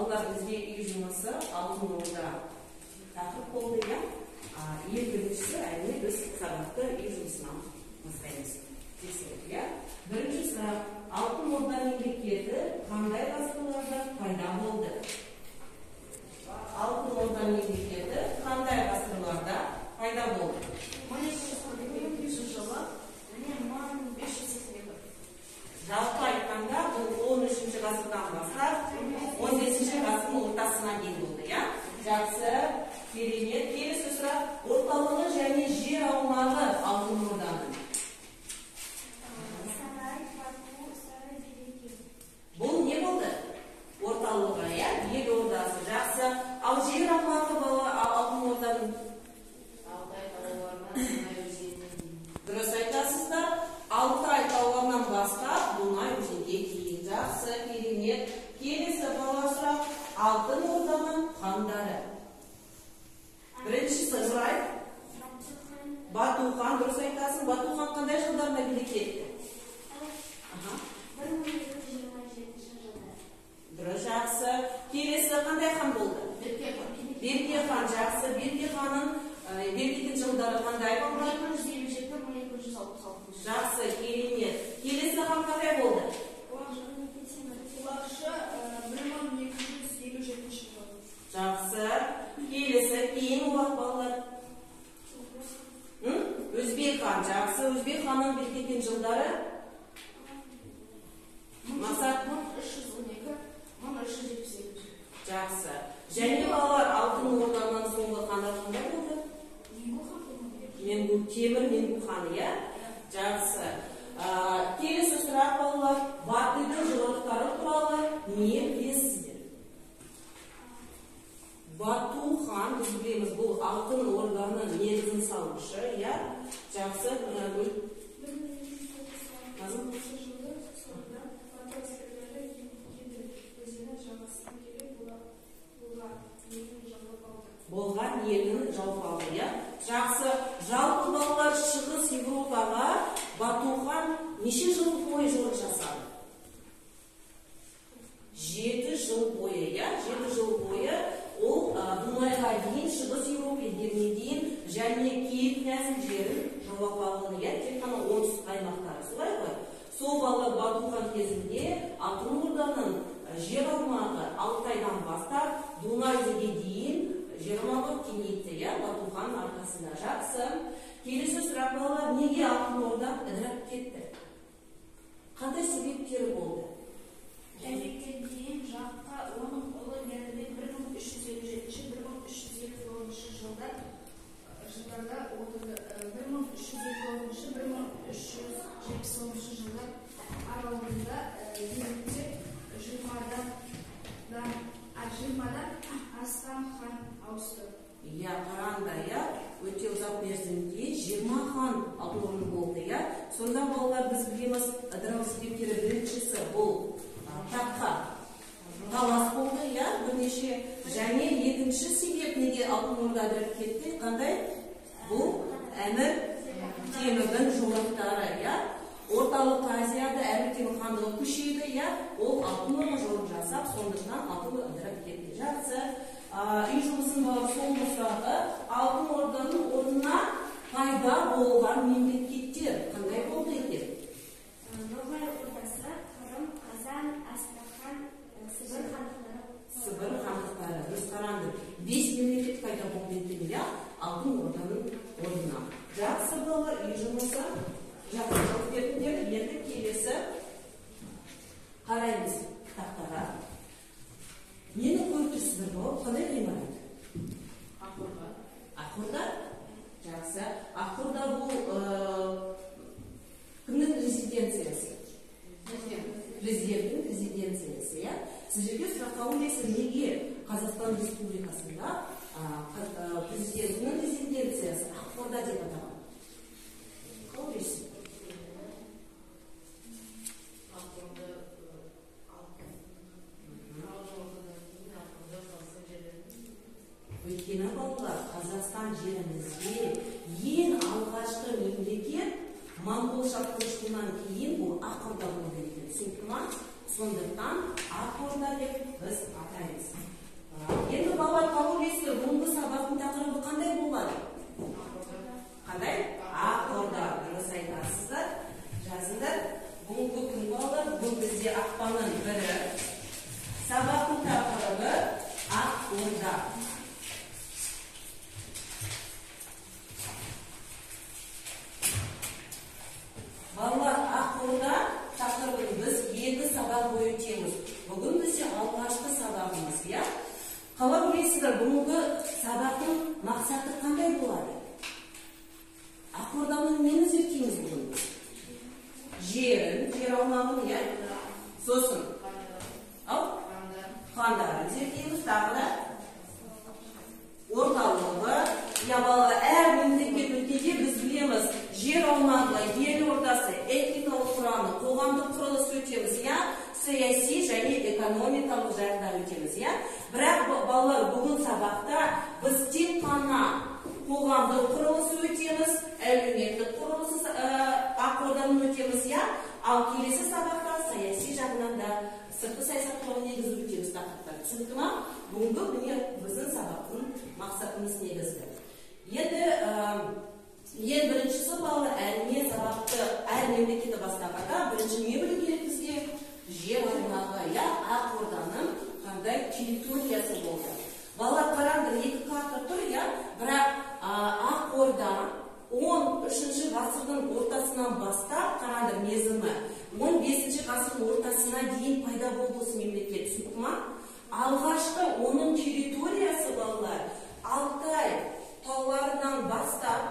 Балалар, бізге үй жұмысы Алтын Орда тақырып болды, иә? Ең біріншісі, әрине, біз сабақты үй жұмысынан бастаймыз. Тексеріп, иә? Бірінші сұрақ. Алтын Орда мемлекеті қандай ғасырларда пайда болды? Алтын Орда мемлекеті қандай ғасырларда пайда болды? 1242 жылы, 1582. Жалпы айтқанда, бұл 13 ғасырдан бастап 15 ғасырдың ортасына дейін болды, иә? Жақсы, керемет. Келесі сұрақ. Орталығы және жер аумағы Алтын Орданың. Сарай, Баку, Сарай, Береке. Бұл не болды? Орталығы, иә? Ел ордасы. Жақсы. Ал жер аумағы бала Алтын Орданың? Алтай тауларынан Дунай өзеніне дейін. Дұрыс айтасыздар. Алтай тауларынан бастап Дунай өзенге дейін. Жақсы, керемет. Келесі бала сұрақ. Алтын Орданың хандары. Біріншісі Нұрай. Бату хан, дұрыс айтасың. Бату хан қандай жылдарда билік етті? 1227 жылы. Дұрыс, жақсы. Келесі қандай хан болды? Берке хан. Берке хан, жақсы. Берке ханның билік еткен жылдары қандай болды? 1257-1266. Жақсы, керемет. Келесі хан қандай болды? Құлақшы 1257 жылы. Жақсы. Келесі кейін олақ балалар. Өзбек хан, жақсы. Өзбек ханның билік еткен жылдары? Мақсат? 1312-1378. Жақсы. Және балалар, Алтын Орданың соңғы ханы қандай болды? Менгу, Темір Менгу хан, иә? Жақсы. Келесі сұрақ, балалар, Батыдың жорықтары туралы не білесіздер? Бату хан, біз білеміз, бұл Алтын Орданың негізін салушы, иә? Жақсы. 1296 жылы соңында Бату әскерлері Еділ өзені жағасына келіп, Бұлғар елін жаулап алды. Болған елін жауып алды, иә? Жақсы. Жалпы балалар, Шығыс Европаға Бату хан неше жыл бойы жорық жасады? 7 жыл бойы, иә? 7 жыл бойы ол Дунайға дейін, Шығыс Еуропа елдеріне дейін және Киев князінің жерін жаулап алған, иә? Тек қана оңтүстік аймақтары, солай ғой? Сол балалар, Бату хан кезінде Алтын Орданың жер аумағы Алтайдан бастап Дунай өзеніне дейін жер аумағы кеңейтті, иә? Бату хан арқасында. Жақсы. Келесі сұрақ, балалар, неге Алтын Орда ыдырап кетті? Қандай себептері болды? Жәнібектен кейін жаққа оның ұлы Жәнібек 1357-1359 жылдарда отырды. 1359-1379 жылдар аралығында билікте 20-дан астам хан ауысты. Иә, қараңдар, иә, өте ұзақ мерзімде 20 хан Алтын Орда болды, иә. Сонда балалар, біз білеміз, ыдырау себептері біріншісі бұл таққа талас болды, иә, бірнеше. Және екінші себеп неге Алтын Орда ыдырап кетті, қандай? Бұл Әмір Темірдің жорықтары, иә. Орталық Азияда Әмір Темір хандығы күшейді, иә. Ол Алтын Орда жорық жасап, сондықтан Алтын Орда ыдырап кетті. Жақсы. Үй жұмысының балалар соңғы сұрағы. Алтын Орданың орнына пайда болған мемлекеттер қандай болды екен? Ноғай Ордасы, Қырым, Қазан, Астрахан, Сібір хандықтары. Сібір хандықтары. Дұрыс қараңдар. 5 мемлекет пайда болды екен, иә? Алтын Орданың орнына. Жақсы, балалар, үй жұмысы. Жақсы жауап бердіңдер. Енді келесі қараймыз тақтаға. Нені көріп тұрсыздар, балалар? Қандай ғимарат? Ақорда. Ақорда? Жақсы. Ақорда бұл кімнің резиденциясы? Президенттің резиденциясы, иә? Сіздерге сұрақ қойылса, неге Қазақстан Республикасында президенттің резиденциясы Ақорда деп аталады? Қалай ойлайсыз? Ақорда Алтын Ордадан кейін Ақорда Қазақстан жерінің. Өйткені балалар, Қазақстан жерімізде ең алғашқы мемлекет моңғол шапқыншылығынан кейін бұл Ақорда болды екен. Түсінікті ма? Сондықтан Ақ Орда деп біз атаймыз. Енді балалар, қалай ойлайсыздар, бүгінгі сабақтың тақырыбы қандай болады? Қандай? Ақ Орда. Дұрыс айтасыздар. Жазыңдар. Бүгінгі күн балалар, бүгін бізде ақпанның 1-і. Сабақтың тақырыбы Ақ Орда. Балалар, Ақ Орда тақырыбын біз 2 сабақ бойы өтеміз. Бүгін бізде алғашқы сабағымыз, иә? Қалай ойлайсыздар, бүгінгі сабақтың мақсаты қандай болады? Ақ Орданың нені зерттейміз бүгін? Жерін, жер аумағын, иә? Сосын, ау? Хандарын зерттейміз, тағы да орталығы. Иә, балалар, әр мемлекет өткенде біз білеміз, жер аумағы, ел ортасы, этникалық құрамы, қоғамдық құрылыс өтеміз, иә? Саяси және экономикалық жағынан өтеміз, иә? Бірақ балалар, бүгін сабақта біз тек қана қоғамдық құрылысы өтеміз, әлеуметтік құрылысы Ақ Орданың өтеміз, иә? Ал келесі сабақта саяси жағынан да сыртқы саясат туралы негізі өтеміз тақырыптар. Түсінікті ма? Бүгінгі міне біздің сабақтың мақсатымыз негізгі. Енді ең біріншісі балалар, әрине сабақты әр мемлекетті бастағанда бірінші не білу керек бізге? Жер аумағы, иә, Ақ Орданың қандай территориясы болды. Балалар, қараңдар, 2 карта тұр, иә, бірақ Ақ Орда 13 ғасырдың ортасынан бастап, қараңдар мерзімі, 15 ғасырдың ортасына дейін пайда болды осы мемлекет, түсінікті ма? Алғашқы оның территориясы, балалар, Алтай тауларынан бастап,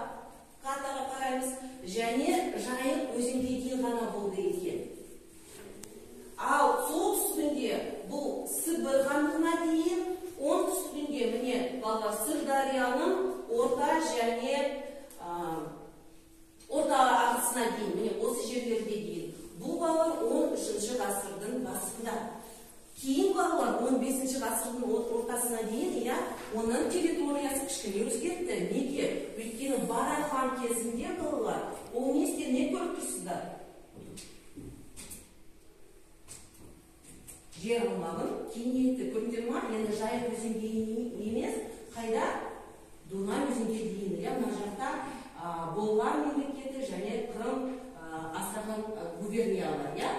картаға қараймыз, және Жайық өзенге дейін ғана болды екен. Ал солтүстігінде бұл Сібір хандығына дейін, оңтүстігінде міне балалар Сырдарияның орта және орта ағысына дейін, міне осы жерлерге дейін. Бұл балалар 13 ғасырдың басында. Кейін балалар 15 ғасырдың ортасына дейін, иә, оның территориясы кішкене өзгерді. Неге? Өйткені Барақ хан кезінде балалар, ол не істеді, не көріп тұрсыздар? Жер аумағын кеңейтті. Көрдіңдер ма? Енді Жайық өзенге емес, қайда? Дунай өзенге дейін. Иә, мына жақта Болғар мемлекеті және Қырым, Астрахан губерниялары, иә,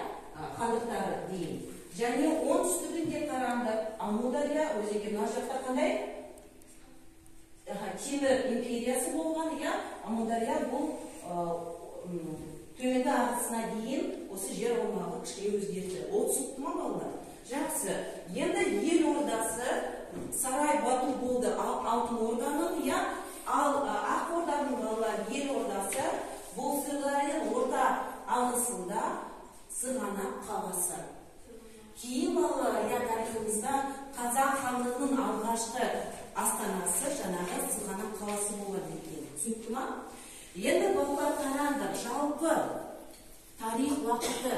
хандықтары дейін. Және оңтүстігінде қараңдар, Амудария өзенге мына жақта қандай? Темір империясы болған, иә, Амудария бұл төменгі ағысына дейін осы жер аумағы кішкене өзгерді. Ол түсінікті ма, балалар? Жақсы. Енді ел ордасы Сарай Бату болды Алтын Орданың, иә, ал Ақ Орданың балалар ел ордасы бұл Сырдарияның орта ағысында Сығанақ қаласы. Кейін балалар, иә, тарихымызда Қазақ хандығының алғашқы астанасы жаңағы Сығанақ қаласы болады екен. Түсінікті ма? Енді балалар, қараңдар, жалпы тарих уақыты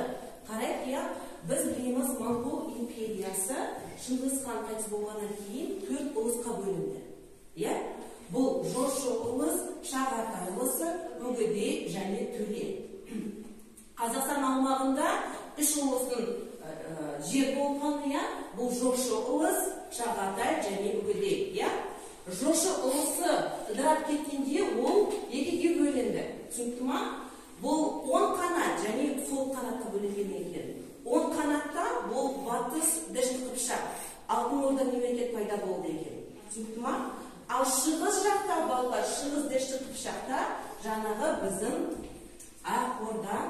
қарайық, иә, біз білеміз, Моңғол империясы Шыңғыс хан қайтыс болғаннан кейін 4 ұлысқа бөлінді. Иә? Бұл Жошы ұлыс, Шағатай ұлысы, Өгедей және Төле. Қазақстан аумағында 3 ұлыстың жер болған, иә, бұл Жошы ұлыс, Шағатай және Өгедей, иә? Жошы ұлысы ыдырап кеткенде ол екіге бөлінді. Түсінікті ма? Бұл оң қанат және сол қанатқа бөлінген екен. Оң қанатта бұл батыс Дәшті Қыпшақ, Алтын Орда мемлекет пайда болды екен. Түсінікті ма? Ал шығыс жақта балалар, шығыс Дәшті Қыпшақта жаңағы біздің Ақ Орда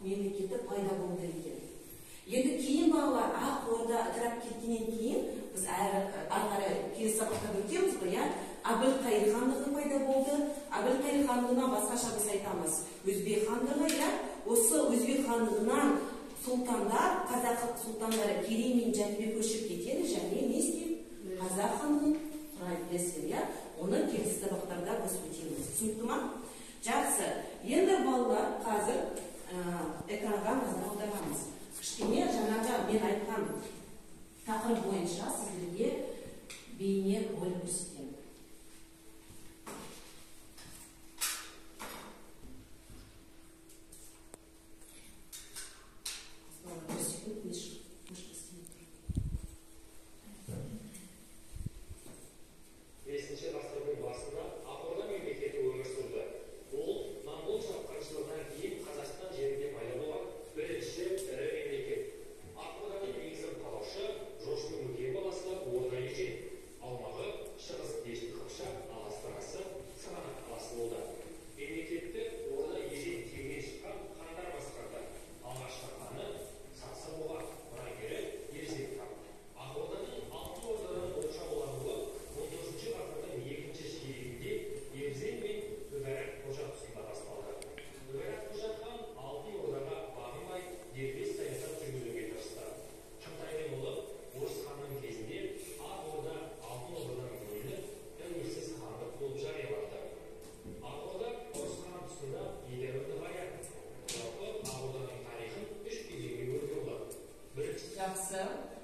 мемлекеті пайда болды екен. Енді кейін балалар Ақ Орда ыдырап кеткеннен кейін біз әрі қарай келесі сабақта өтеміз ғой, иә? Әбілқайыр хандығы пайда болды. Әбілқайыр хандығынан басқаша біз айтамыз Өзбек хандығы, иә? Осы Өзбек хандығынан сұлтандар, қазақ сұлтандары Керей мен Жәнібек көшіп кетеді және не істейді? Қазақ хандығын құрайды, білесіздер, иә? Оны келесі сабақтарда біз өтеміз. Түсінікті ма? Жақсы. Енді балалар қазір экранға назар аударамыз. Кішкене жаңағы мен айтқан тақырып бойынша сіздерге бейне ролик көрсетемін. Бір секунд,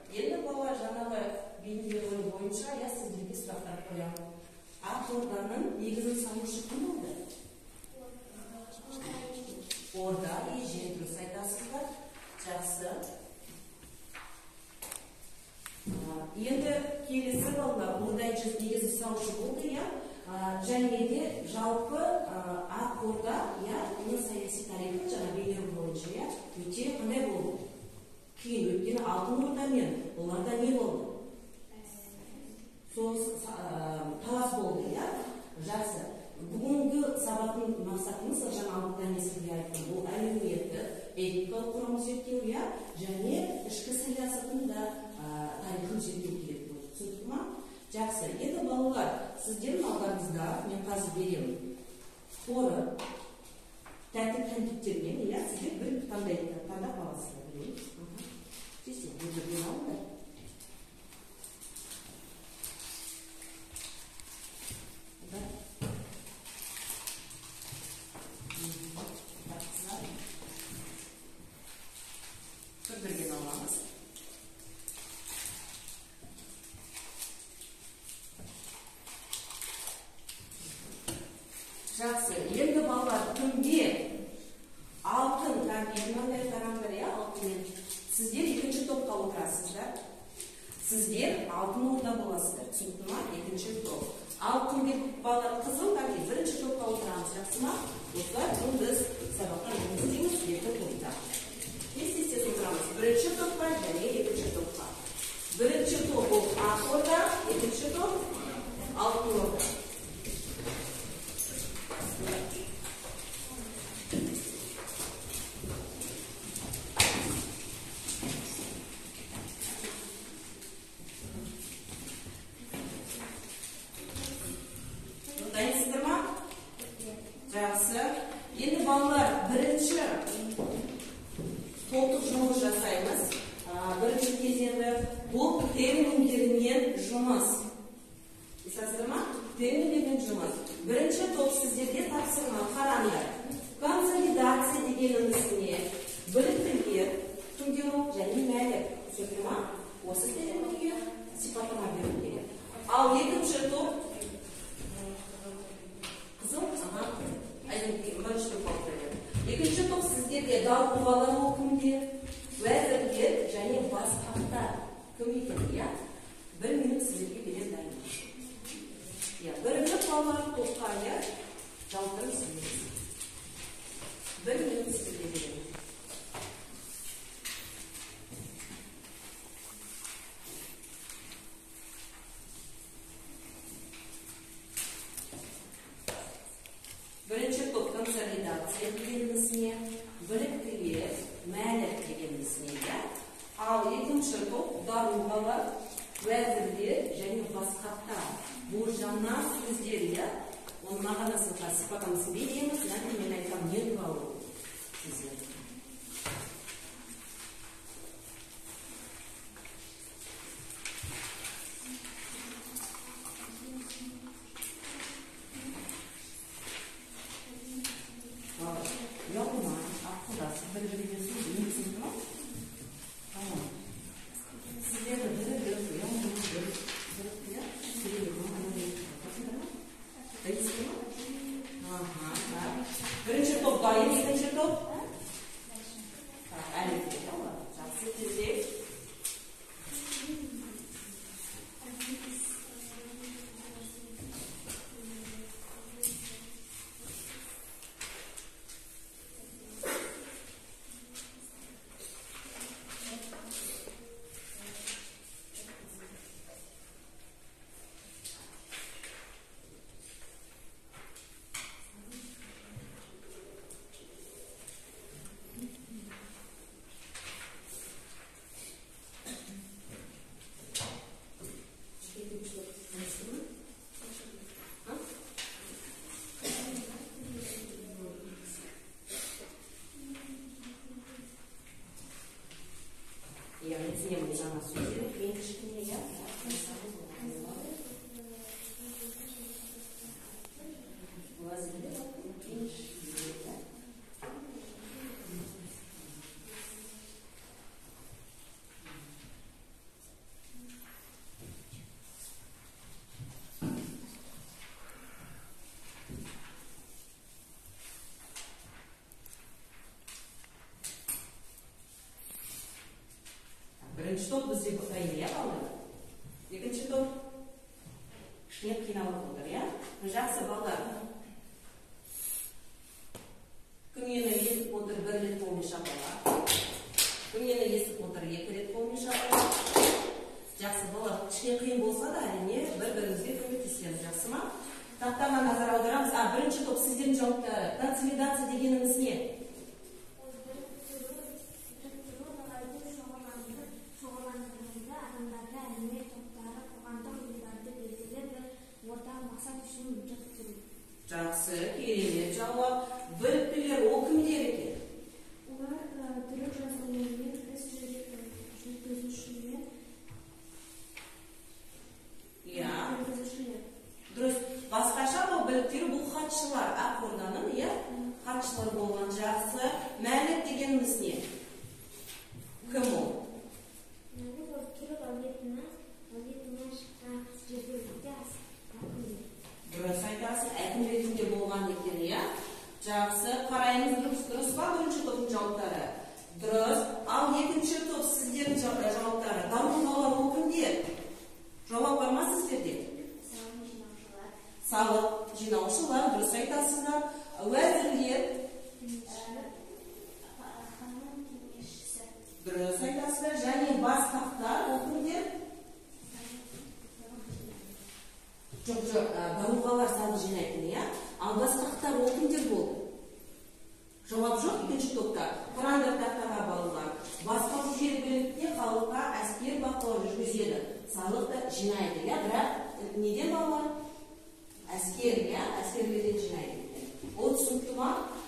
Енді балалар, жаңағы бейнелеу бойынша я сіздерге сұрақтар қоямын. Ақ Орданың негізін салушы кім болды? Орда ежен, дұрыс айтасыздар. Жақсы. Енді келесі балалар, Орда ежен негізін салушы болды, иә? Және де жалпы Ақ Орда, иә, оның саяси тарихы жаңа бейнелеу бойынша, иә, өте қандай болды? Кейін өйткені Алтын Ордамен оларда не болды? Соғыс, талас болды, иә? Жақсы. Бүгінгі сабақтың мақсатымыз, жаңа алдында мен сізге айттым, бұл әлеуметтік, этникалық құрамын зерттеу, иә, және ішкі саясаттың да тарихын зерттеу керек болды. Түсінікті ма? Жақсы. Енді балалар, сіздердің алдарыңызда мен қазір беремін қоры тәтті кәмпиттермен, иә, сіздер бір таңдап аласыздар, білемін. Тез-тез бір-бірден алыңдар. Бір-бірден аламыз. Жақсы. Енді балалар, кімге алтын кәмпит, мынандай қараңдар, иә, алтынмен. Сіздер екінші топқа отырасыздар. Сіздер Алтын Орда боласыздар. Түсінікті ма? Екінші топ. Ал кімге балалар қызыл кәмпит, бірінші топқа отырамыз. Жақсы ма? Осылай бүгін біз сабақта жұмыс істейміз екі топта. Тез-тез отырамыз. Бірінші топқа және екінші топқа. Бірінші топ ол Ақ Орда, екінші топ Алтын Орда. Дайынсыздар ма? Жақсы. Енді балалар, бірінші топтық жұмыс жасаймыз. Бірінші кезеңді бұл терминдермен жұмыс. Естісіздер ма? Терминдермен жұмыс. Бірінші топ сіздерге тапсырма, қараңдар. Консолидация дегеніміз не? Біліктілер, кімдер ол және мәлік. Түсінікті ма? Осы терминге сипаттама беру керек. Ал екінші топ қызыл, ага, бірінші топ алып береді. Екінші топ сіздерге даруғалар ол кімдер, уәзірлер және басқақтар кім екен, иә? Бір минут сіздерге беремін дайын. Иә, бірінші балалар топқа, иә, жауаптарын сөйлейміз. Бір минут сіздерге беремін. Бірінші топ консолидация дегеніміз не? Біліктілер, мәлік дегеніміз не, иә? Ал екінші топ даруғалар, уәзірлер және басқақтар. Бұл жаңа сөздер, иә? Оның мағынасын қазір сипаттамасын береміз, яғни мен айтамын не туралы сөздер. Ұялма, ақылдасып, бір-біріне сөз, не түсінікті ма? Tamam. Сіздерді бірігіп, ұялма, бірігіп, иә? Сөйлеу, дайынсыздар ма? Аха, так. Бірінші топ дайын, екінші топ? Так, әлі келеді, олар. Жақсы, тезірек. Яғни жаңа сөздер қиын кішкене, иә? Уәзірлер, кеншілер, Бірінші топ бізде дайын, иә, балалар? Екінші топ кішкене қиналып отыр, иә? Жақсы, балалар. Кім мені естіп отыр, бір рет қолмен шапалақ. Кім мені естіп отыр, екі рет қолмен шапалақ. Жақсы, балалар, кішкене қиын болса да, әрине, бір-бірімізге көмектесеміз, жақсы ма? Тақтаға назар аударамыз. Бірінші топ сіздердің жауаптары. Консолидация дегеніміз не? Біріктіру, нығайту, шоғырландыруды, адамдарды, әлеумет топтары, қоғамдық ұйымдарды белгілі бір ортақ мақсат үшін біріктіру. Жақсы, керемет жауап. Біріктірулер ол кімдер екен? Олар түрік жазылуымен, іс жүргізушілер. Иә. Дұрыс. Басқаша бұл біліктері бұл хатшылар, Ақ Орданың, иә? Хатшылар болған, жақсы. Мәлік дегеніміз не? Кім ол? Мәлік ол түрік әулетінен шыққан жергілікті әкімдер. Дұрыс айтасың, әкім ретінде болған екен, иә? Жақсы, қараймыз, дұрыс па бірінші топтың жауаптары? Дұрыс. Ал екінші топ сіздердің жауаптары. Даруғалар ол кімдер? Жауап бар ма сіздерде? Салық жинаушылар, дұрыс айтасыздар. Уәзірлер, ханның кеңесшісі. Дұрыс айтасыздар. Және басқақтар ол кімдер? Жоқ, даруғалар салық жинайтын, иә? Ал басқақтар ол кімдер болды? Жауап жоқ екінші топта. Қараңдар тақтаға, балалар. Басқақ жергілікті халыққа әскер бақылау жүргізеді. Салық та жинайды, иә? Бірақ неден, балалар? Әскер, иә? Әскерлерден жинайды екен. Ол түсінікті ма?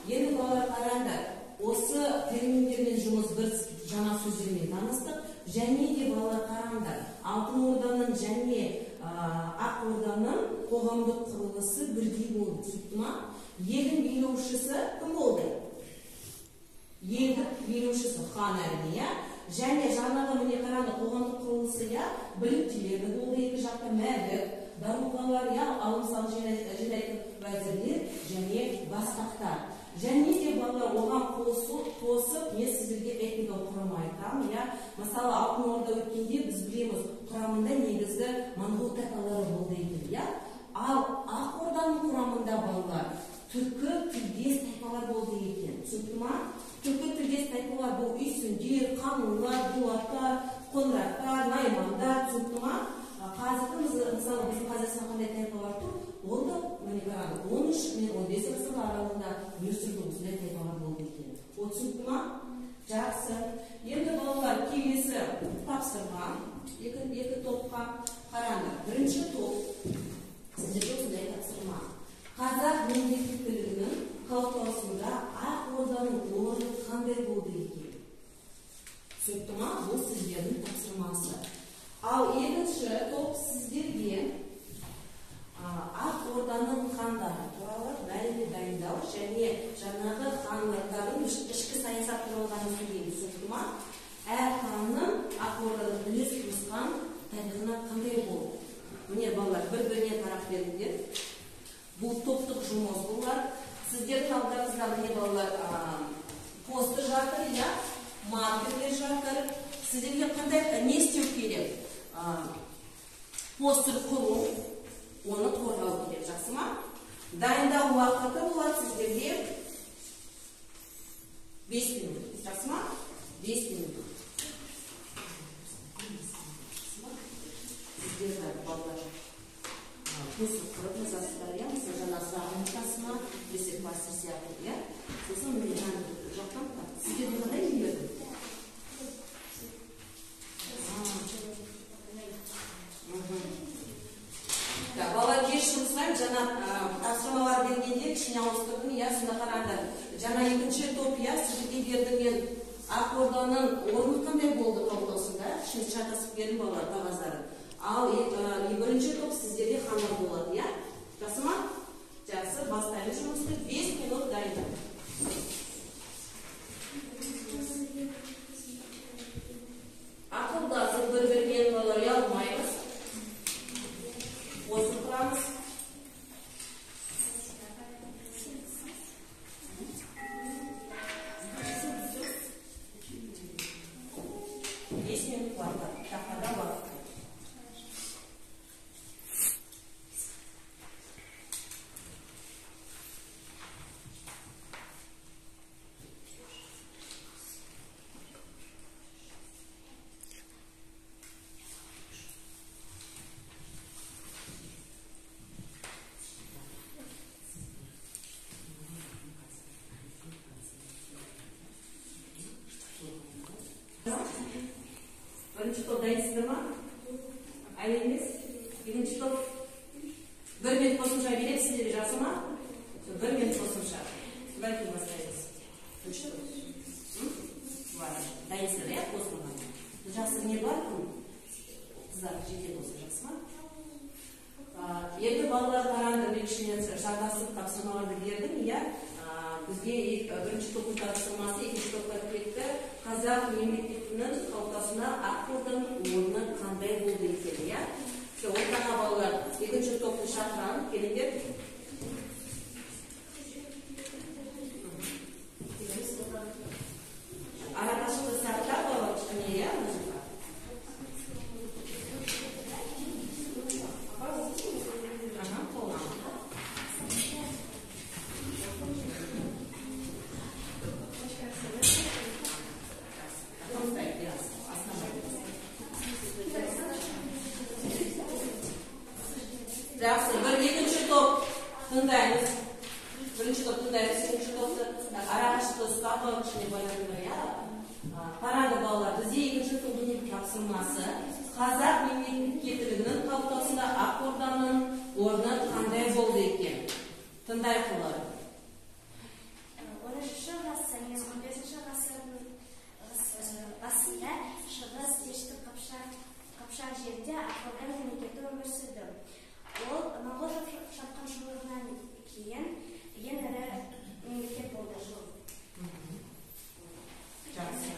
Енді балалар қараңдар. Осы терминдермен жұмыс бір жаңа сөздермен таныстық. Және де балалар қараңдар. Алтын Орданың және Ақ Орданың қоғамдық құрылысы бірдей болды. Түсінікті ма? Елдің билеушісі кім болды? Елдің билеушісі хан, әрине, иә? Және жаңағы міне қараңдар, қоғамдық құрылысы, иә, біліктелері болды екі жақта, мәлік, даруғалар, иә, алым салық жинайтын уәзірлер және басқақтар. Және де балалар оған қосып, мен сіздерге этникалық құрам айтамын, иә. Мысалы, Алтын Орда өткенде біз білеміз, құрамында негізгі моңғол тайпалары болды екен, иә. Ал Ақ Орданың құрамында балалар түркі тілдес тайпалар болды екен. Түсінікті ма? Түркі тілдес тайпалар бұл үйсіндер, қаңлылар, дулаттар, қоңыраттар, наймандар, түсінікті ма? Қазіргі мысалы біздің Қазақстанда қандай тайпалар тұр? Ол да міне қараңыз, 13 мен 15 ғасырлар аралығында өмір сүрген осындай тайпалар болды екен. Ол түсінікті ма? Жақсы. Енді балалар келесі тапсырма екі топқа қараңдар. Бірінші топ сіздерге осындай тапсырма. Қазақ мемлекеттілігінің қалыптасуында Ақ Орданың орны қандай болды екен? Түсінікті ма? Бұл сіздердің тапсырмасы. Ал екінші топ сіздерге Ақ Орданың хандары туралы мәлімет дайындау және жаңағы хандардың ішкі саясат туралы ғана сөйлейміз. Түсінікті ма? Әр ханның Ақ Орданың үлес қосқан тарихына қандай болды? Міне балалар, бір-біріне тарақ беріңдер. Бұл топтық жұмыс болар. Сіздердің алдарыңызда міне балалар постер жатыр, иә, маркерлер жатыр. Сіздерге қандай не істеу керек? Постер құру, оны қорғау керек, жақсы ма? Дайындау уақыты болады сіздерге 5 минут, жақсы ма? 5 минут. Сіздер балалар постер құрып жазасыздар, иә? Мысалы, жаңа сұрағын ұмытасыз ма? Немесе кластер сияқты, иә? Сосын міне жан жақтан сіздерге қандай не бердім? Балалар, кешірім сұраймын, жаңа тапсырмалар бергенде кішкене ауыстырдым, иә, сонда қараңдар. Жаңа екінші топ, иә, сіздерге бердім мен Ақ Орданың орны қандай болды қалыптасуда? Кішкене шатасып бердім балалар қағаздарын. Ал бірінші топ сіздерде хандар болады, иә? Жақсы ма? Жақсы, бастаймыз жұмысты. 5 минут дайындық. Ақылдасып бір-бірімен балалар ұялмаймыз. Қосып тұрамыз. 5 минут бар. балалар, тақтада уақыт. Бірінші топ дайынсыздар ма? Әлі емес? Екінші топ 1 минут қосымша беремін сіздерге, жақсы ма? 1 минут қосымша. Содан кейін бастаймыз. Бірінші топ. Дайынсыздар, иә, қосылған. Жақсы, не бар? Қыздар жетеді осы, жақсы ма? Енді балалар қараңдар, мен кішкене шатасып тапсырмаларды бердім, иә. Бізге бірінші топтың тапсырмасы, екінші топқа кетті. Қазақ мемлекетінің қалыптасуына Ақ Орданың орны қандай болды екен, иә? Ортаға балалар, екінші топты шақырамын, келіңдер. Арақашықты сақтап, балалар, кішкене, иә, мына жаққа. Аха, қолдан. Жақсы, екінші топ тыңдаймыз. Бірінші топ тыңдаймыз, екінші топты арақашықты ұстап, кішкене байланып, иә. Қараңдар балалар, бізде екінші топтың тапсырмасы қазақ мемлекеттілігінің қалыптасуында Ақ Орданың орны қандай болды екен? Тыңдайық олар. 13 ғасыр мен 15 ғасырдың басында Шығыс Дешті Қыпшақ жерінде Ақ Орда мемлекеті өмір сүрді. Ол моңғол шапқыншылығынан кейін ең ірі мемлекет болды. Жақсы.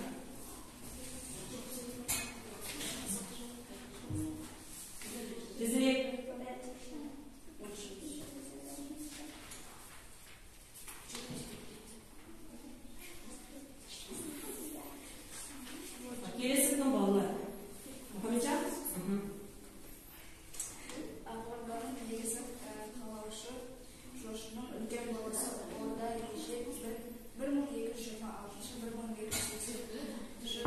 Тезірек. Келесі кім балалар? Мұхамеджан? Ақ Орданың негізін қалаушы Жошының үлкен баласы Орда Ежен 1226-1280 жылы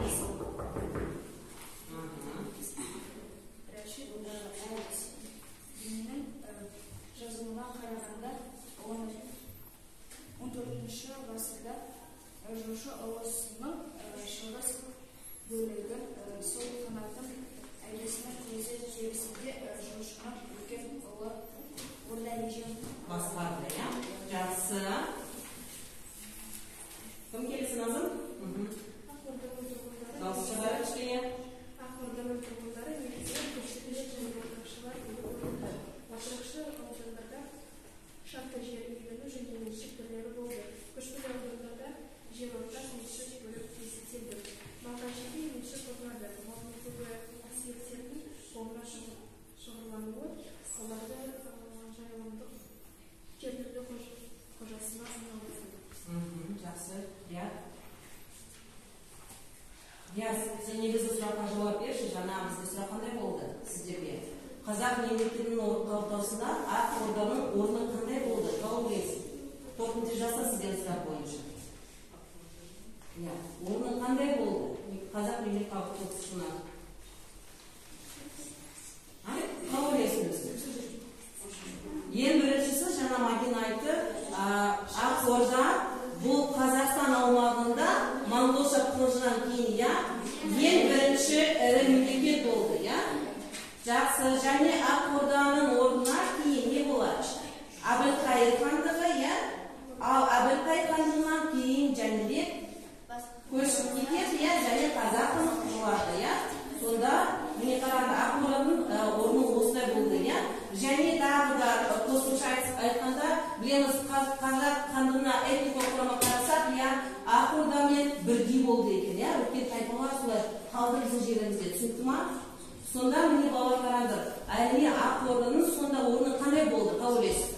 Рәшид ад-Диннің жазуына қарағанда 14 ғасырда Жошы ұлысының шығыс бөлігін сол қанатын әкесінің көзі тірісінде Жошының үлкен ұлы Орда Ежен басқарды, иә? Жақсы. Кім келесі, Назым? Ақ Орданың тұрғындары Дауыс шығарып кішкене. Ақ Орданың тұрғындары негізінен көшпелі және отырықшылар болып бөлінді. Отырықшы аудандарда шартты жер иелену және меншік түрлері болды. Көшпелі аудандарда жер ортақ меншік бөліп есептелді. Малға жеке меншік орнады. Малдың көбі ақсүйектердің қолына шоғырлануы оларды жайылымдық жерлерді қожасына айналдырды. Жақсы, иә. Диас, сен негізгі сұраққа жауап берші. Жаңа бізде сұрақ қандай болды сіздерге? Қазақ мемлекетінің қалыптасуында Ақ Орданың орны қандай болды? Қалай ойлайсыз? Қорытынды жаса сіздер сұрақ бойынша. Иә, орны қандай болды қазақ мемлекет қалыптасуына? Қалай ойлайсың өзің? Ең біріншісі, жаңа Мадина айтты, Ақ Орда бұл Қазақстан аумағында моңғол шапқыншылығынан кейін, иә, ең бірінші ірі мемлекет болды, иә. Жақсы, және Ақ Орданың орнына кейін не болады? Әбілқайыр хандығы, иә. Ал Әбілқайыр хандығынан кейін Жәнібек көшіп кетеді, иә, және қазақ хандығы құрылады, иә. Сонда міне қараңдар, Ақ Орданың орны осылай болды, иә. Және тағы да қосымша айтқанда, білеміз, қазақ хандығына этникалық құрамға қарасақ, иә, Ақ Ордамен бірдей болды екен, иә. Үлкен тайпалар солай қалды біздің жерімізде, түсінікті ма? Сонда міне балалар қараңдар, әрине Ақ Орданың сонда орны қандай болды, қалай ойлайсыз?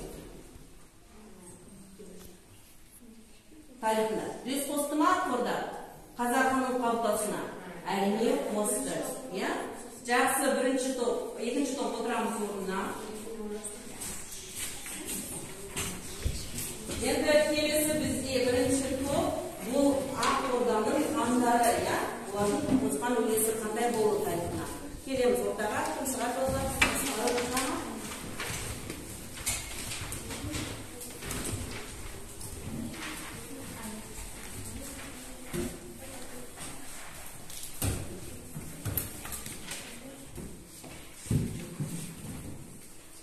Тарихында үлес қосты ма Ақ Орда қазақ хандығының қалыптасуына? Әрине қосты, иә? Жақсы, бірінші топ, екінші топ отырамыз орнына. Енді келесі бізде бірінші топ, бұл Ақ Орданың хандары, иә? Олардың қосқан үлесі қандай болды тарихына? Келеміз ортаға, кім шығады балалар?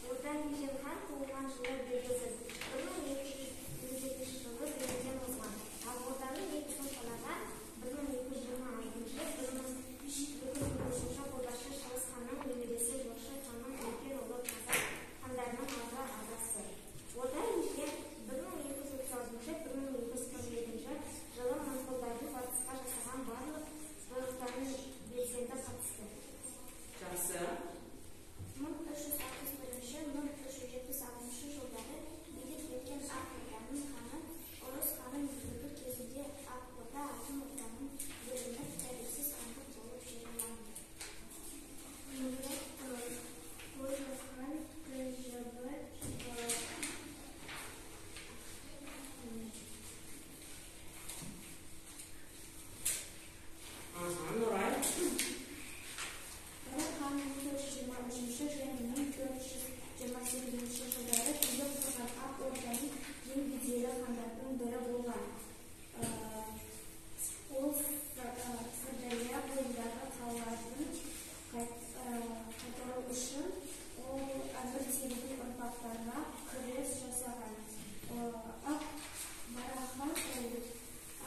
Орда Ежен хан туылған жылы белгісіз. 1257 жылы дүниеден озған. Ақ Орданың негізін қалаған 1226-1243 қолбасшы Шыңғыс ханның немересі Жошы ханның үлкен ұлы қазақ хандарының алғы атасы. Орда Ежен 1236-1242 жылы моңғолдардың батысқа жасаған барлық жорықтарына белсенді қатысты. Жақсы. 1361-1376 жылдары билік еткен Ақ Орданың ханы Ұрыс ханның билігі кезінде Ақ Орда Алтын Орданың бөлініп, тәуелсіз хандық болып жарияланды. Қожахан КЖБ Аха, Нұрай. Барақ хан 1423 және 1428 жылдары билік құрған Ақ Орданың ең беделді хандарының бірі болған. Ол Сырдария бойындағы қалалардың қайтару үшін ол Әмір Темірдің ұрпақтарына күрес жасаған. Ақ Барақ хан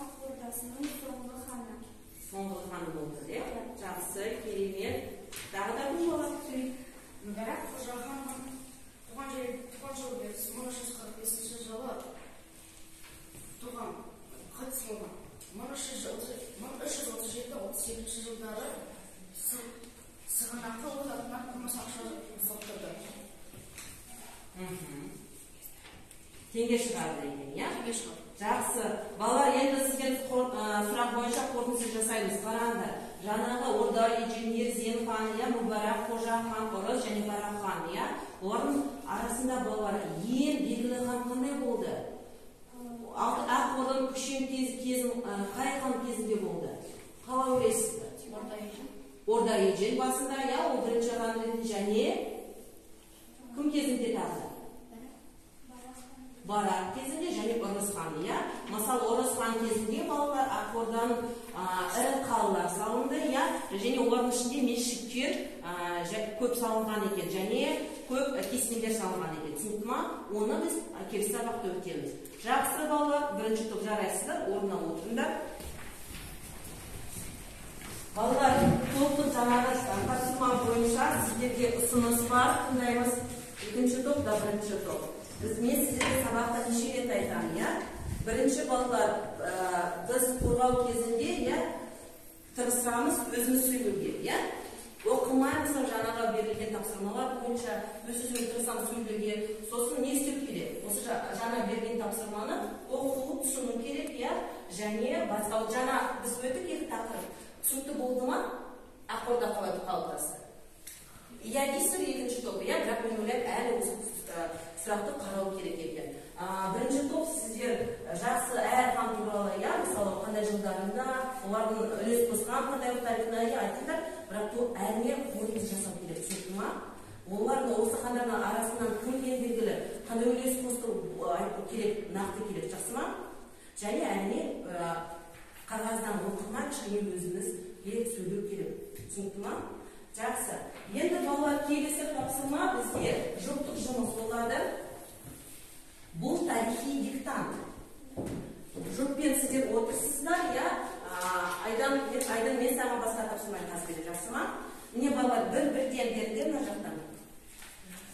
Ақ Ордасының соңғы ханы. Соңғы ханы болды, иә? Жақсы, керемет. Тағы да кім болады? Сөйлейді. Мүбәрак Қожахан туған жылы белгісіз 1345 жылы туған, қайтыс болған. 1337-38 жылдары Сығанаққа өз атынан күміс ақша соқтырды. Теңге шығарды екен, иә? Теңге шығарды. Жақсы. Балалар, енді сізден сұрақ бойынша қорытынды жасаймыз. Қараңдар. Жаңағы Орда Ежен, Ерзен хан, иә, Мүбәрак Қожа хан, Ұрыс және Барақ хан, иә? Олардың арасында балалар ең белгілі хан қандай болды? Ақ Орданың күшейген кезін қай хан кезінде болды? Қалай ойлайсыздар? Орда Ежен. Орда Ежен басында, иә, ол бірінші хан ретінде және кім кезінде тағы? Барақ кезінде және Ұрыс хан, иә? Мысалы, Ұрыс хан кезінде балалар Ақ Орданың ірі қалалар салынды, иә? Және олардың ішінде мешіттер көп салынған екен, және көп кесенелер салынған екен. Түсінікті ма? Оны біз келесі сабақта өтеміз. Жақсы, балалар, бірінші топ жарайсыздар, орнына отырыңдар. Балалар, топтық жаңағы тапсырма бойынша сіздерге ұсыныс бар, тыңдаймыз. Екінші топ та бірінші топ. Мен сіздерге сабақта неше рет айтамын, иә? Бірінші балалар, біз қорғау кезінде, иә, тырысамыз өзіміз сөйлеуге, иә? Оқымаймыз жаңағы берілген тапсырмалар бойынша өз өзіміз тырысамыз сөйлеуге. Сосын не істеу керек? Осы жаңа берілген тапсырманы оқу, түсіну керек, иә? Және басқа жаңа біз өттік екі тақырып. Түсінікті болды ма? Ақ Орда қалай қалыптасты? Иә дейсіздер екінші топ, иә, бірақ мен ойлаймын әлі осы сұрақты қарау керек екен. Бірінші топ сіздер жақсы әр хан туралы, иә, мысалы қандай жылдарында олардың үлес қосқан қандай тарихына, иә, айтыңдар, бірақ топ әрине қорытынды жасау керек, түсінікті ма? Олардың осы хандардың арасынан кім ең белгілі, қандай үлес қосты айту керек, нақты керек, жақсы ма? Және әрине қағаздан оқымай кішкене өзімізге сөйлеу керек, түсінікті ма? Жақсы. Енді балалар, келесі тапсырма бізде жұптық жұмыс болады. Бұл тарихи диктант. Жұппен сіздер отырсыздар, иә? Айдан, мен саған басқа тапсырма қазір беремін, жақсы ма? Міне балалар, бір-бірден беріңдер мына жақтан.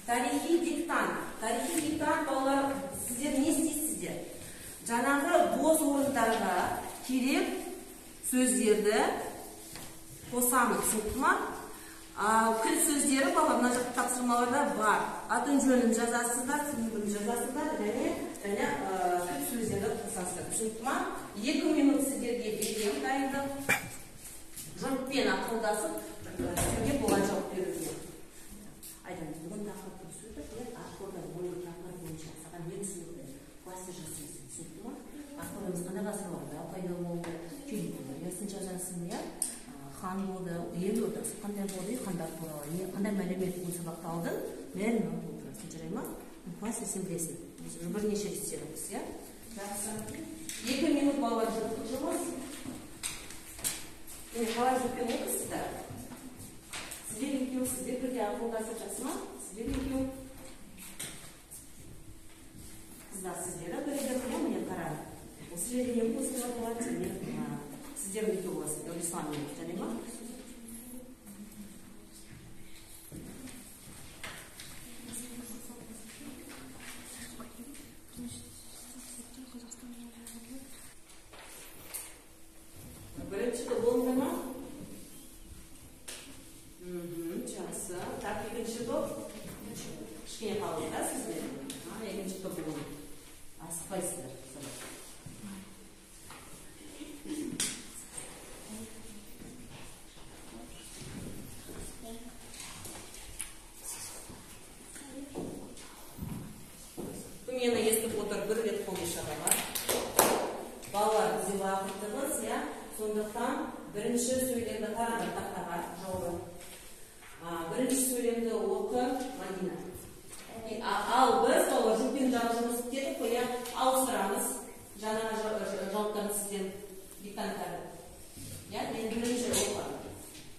Тарихи диктант. Тарихи диктант, балалар, сіздер не істейсіздер? Жаңағы бос орындарға керек сөздерді қосамыз, түсінікті ма? Кілт сөздері балалар мына жақта тапсырмаларда бар. Атын жөнін жазасыздар, сыныбын жазасыздар және кілт сөздерді қосасыздар. Түсінікті ма? 2 минут сіздерге беремін дайындық. Жұртпен ақылдасып істеуге болады жауап беруге. Айдан, бүгін тақырып дұрыс өтіп, иә, Ақ Орда бойы тақырып бойынша саған не түсінікті? Класста жасайсың, түсінікті ма? Ақ Ордамыз қандай ғасырларда пайда болды? Телевизиясын жазасың, иә? Хан болды, ел ордасы қандай болды, хандар туралы не қандай мәлімет бүгін сабақта алдың, бәрін толтырасың, жарай ма? Класста сен білесің. Біз уже бірнеше рет істедік, иә? Жақсы. 2 минут балалар жұптық жұмыс. Міне қалай жұппен отырсыздар? Сіздер екеу, сіздер бірге ақылдасып, жақсы ма? Сіздер екеу. Қыздар, сіздер бірге, міне қараңыз. Осы жерде не қосуға болады, және сіздер екеу боласыздар, Руслан мен, жарай ма? Бірінші топ болды ма? Жақсы. Так, екінші топ. Кішкене қалды, да, сіздер? Екінші топ бүгін. Асықпайсыздар. Мені естіп отыр, бір рет қолын шағалар. Балалар, бізде уақыт тығыз, иә? Сондықтан бірінші сөйлемді қараңдар тақтаға жауабы. Бірінші сөйлемді оқы, Мадина. Ал біз балалар жұппен жұмыс істедік қой, иә? Ауыстырамыз жаңағы жауаптарын сізден диктанттарды. Иә, мен бірінші оқы.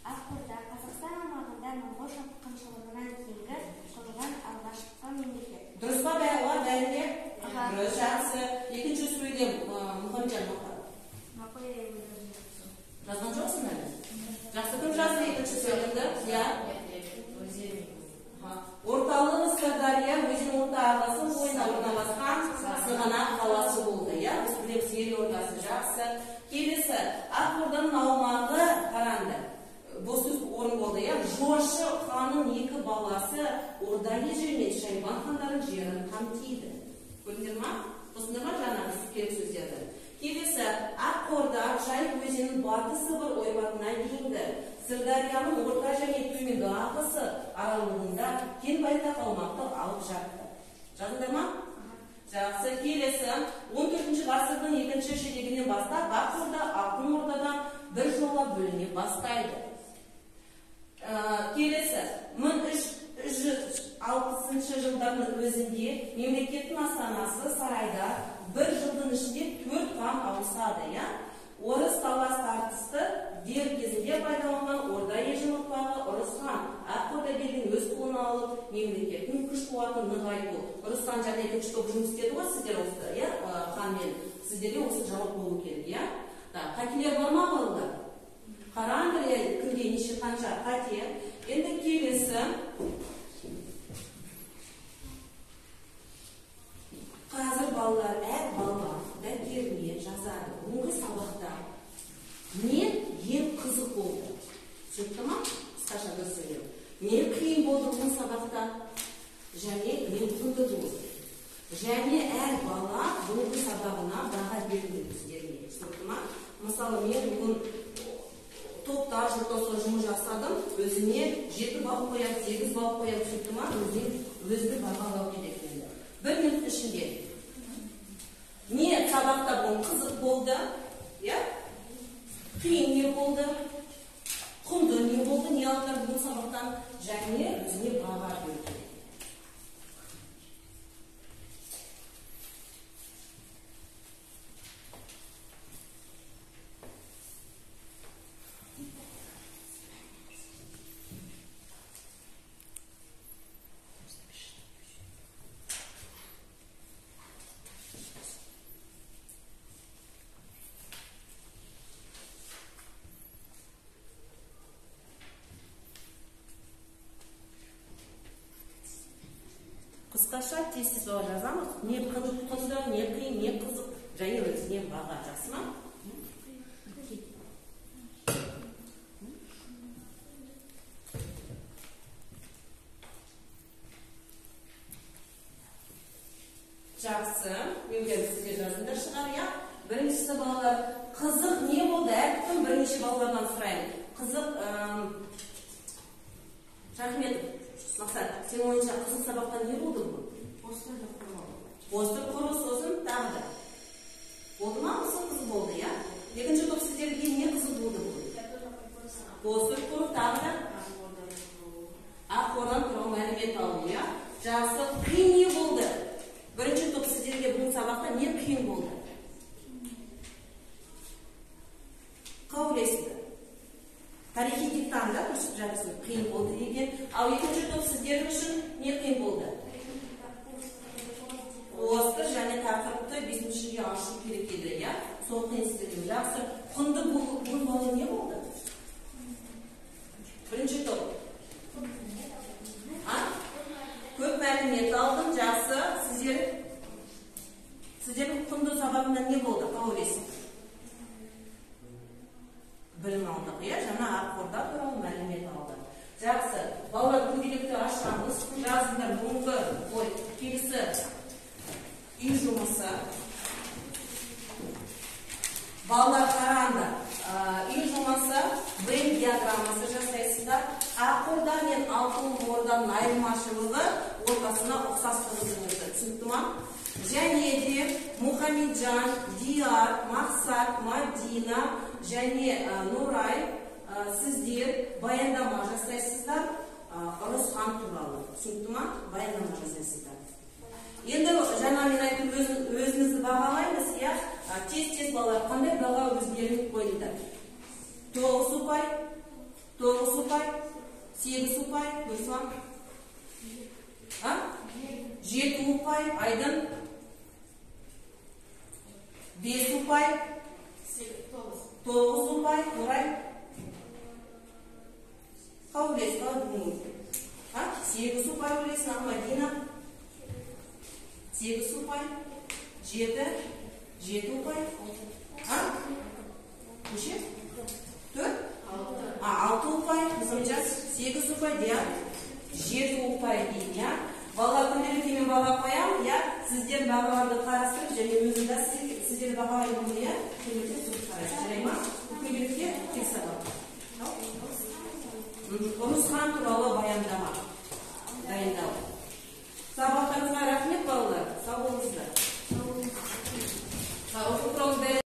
Ақ Орда Қазақстан аумағында моңғол шапқыншылығынан кейінгі құрылған алғашқы мемлекет. Дұрыс па бәріне? Дұрыс, жақсы. Екінші сөйлем Мұхамеджан оқы. Жазған жоқсың әлі? Жақсы, кім жазды екінші сөйлемді? Иә? Орталығы Сырдария өзен орта ағысы бойына орналасқан Сығанақ қаласы болды, иә? Біз білеміз, елордасы. Жақсы. Келесі, Ақ Орданың аумағы қараңдар. Бос орын болды, иә? Жошы ханның екі баласы Орда ежі мен Шайбан хандарының жерін қамтиды. Көрдіңдер ма? Қосыңдар ма жаңағы керек сөздерді? Келесі, Ақ Орда Жайық өзенінің батыс Сыбыр ойпатына дейінгі Сырдарияның орта және төменгі ағысы аралығында кең байтақ аумақты алып жатты. Жаздыңдар ма? Жақсы. Келесі, 14 ғасырдың екінші ширегінен бастап Ақ Орда Алтын Ордадан бір жола бөліне бастайды. Келесі, 1360 жылдардың өзінде мемлекеттің астанасы сарайда бір жылдың ішінде 4 хан ауысады, иә? Орыс талас тартысты дер кезінде пайдаланған Орда ежінің ұрпағы Ұрыс хан Ақ Орда билігін өз қолына алып, мемлекеттің күш қуатын нығайту. Ұрыс хан және екінші топ жұмыс істеді ғой сіздер осы, иә, ханмен. Сіздерде осы жауап болу керек, иә? Қателер бар ма балалар? Қараңдар, кімде неше қанша қате. Енді келесі. Қазір балалар әр бала дәптеріне жазады. Бүгінгі сабақта не ең қызық болды? Түсінікті ма? Қысқаша бір сөйлем. Не қиын болды бүгін сабақта? Және не құнды болды? Және әр бала бүгінгі сабағына баға беру керек сіздерге. Түсінікті ма? Мысалы, мен бүгін топта жұртта жұмыс жасадым, өзіне 7 балл қояды, 8 балл қояды, түсінікті ма? Өзіне бағалау керек енді. 1 минут ішінде. Не сабақта бүгін қызық болды, иә? Қиын не болды? Құнды не болды? Не алдыңдар бүгін сабақтан? Және өзіне баға беру керек. Қысқаша тез-тез бала жазамыз. Не құнды, не қиын, не қызық, және өзіне баға. Жақсы ма? Жақсы. Мен сіздер жазыңдар шығар, иә? Біріншісі балалар, қызық не болды? Әркім бірнеше балалардан сұрайын. Қызық, Шахметов, Мақсат, сенің ойынша қызық сабақта не болды бүгін? Постер құру, сосын тағы да. Болды ма? Осы қызық болды, иә? Екінші топ, сіздерге не қызық болды бүгін? Постер құру, тағы да? Ақ Орда туралы мәлімет алу, иә? Жақсы, қиын не болды? Бірінші топ, сіздерге бүгін сабақта не қиын болды? Қалай ойлайсыздар? Тарихи диктант, да, көрсетіп жатырсыз, қиын болды деген. Ал екінші топ, сіздер үшін не қиын болды? Постер және тақырыпты 5-шіге ашу керек еді, иә? Сол қиын сіздерге. Жақсы. Құнды бүгін бала не болды? Бірінші топ. А? Көп мәлімет алдым, жақсы. Сіздердің құнды сабағында не болды? Қалай ойлайсыз? Білім алдық, иә? Жаңа Ақ Орда туралы мәлімет алдық. Жақсы. Балалар, күнделікті ашамыз. Жазыңдар бүгінгі, ой, келесі үй жұмысы. Балалар, қараңдар. Үй жұмысы Венн диаграммасы жасайсыздар. Ақ Орда мен Алтын Орданың айырмашылығы, ортасына ұқсастығы түсінікті. Түсінікті ма? Және де Мұхамеджан, Диар, Мақсат, Мадина және Нұрай, сіздер баяндама жасайсыздар Ұрыс хан туралы. Түсінікті ма? Баяндама жасайсыздар. Енді жаңа мен айттым, өзіңізді бағалаймыз, иә? Тез-тез балалар, қандай баға өздерің қойдыңдар? 9 ұпай, 9 ұпай, 8 ұпай, дұрыс па? А? 7 ұпай, Айдын? 5 ұпай, 9 ұпай, Нұрай? Қалай ойлайсыз, қалай бүгін? А? 8 ұпай ойлайсың, Ақмадина? 8 ұпай, 7, 7 ұпай, а? Неше? 4? А, 6 ұпай, Мұхамеджан, 8 ұпай, Диан, 7 ұпай дейді, иә? Балалар, күнделікке мен баға қоямын, иә? Сіздер бағаларды қарастырып, және өзім де сіздер бағалаймын, иә? Күнделікте сөз қарайсыз, жарай ма? Күнделікте тек сабақ. Ұрыс хан туралы баяндама.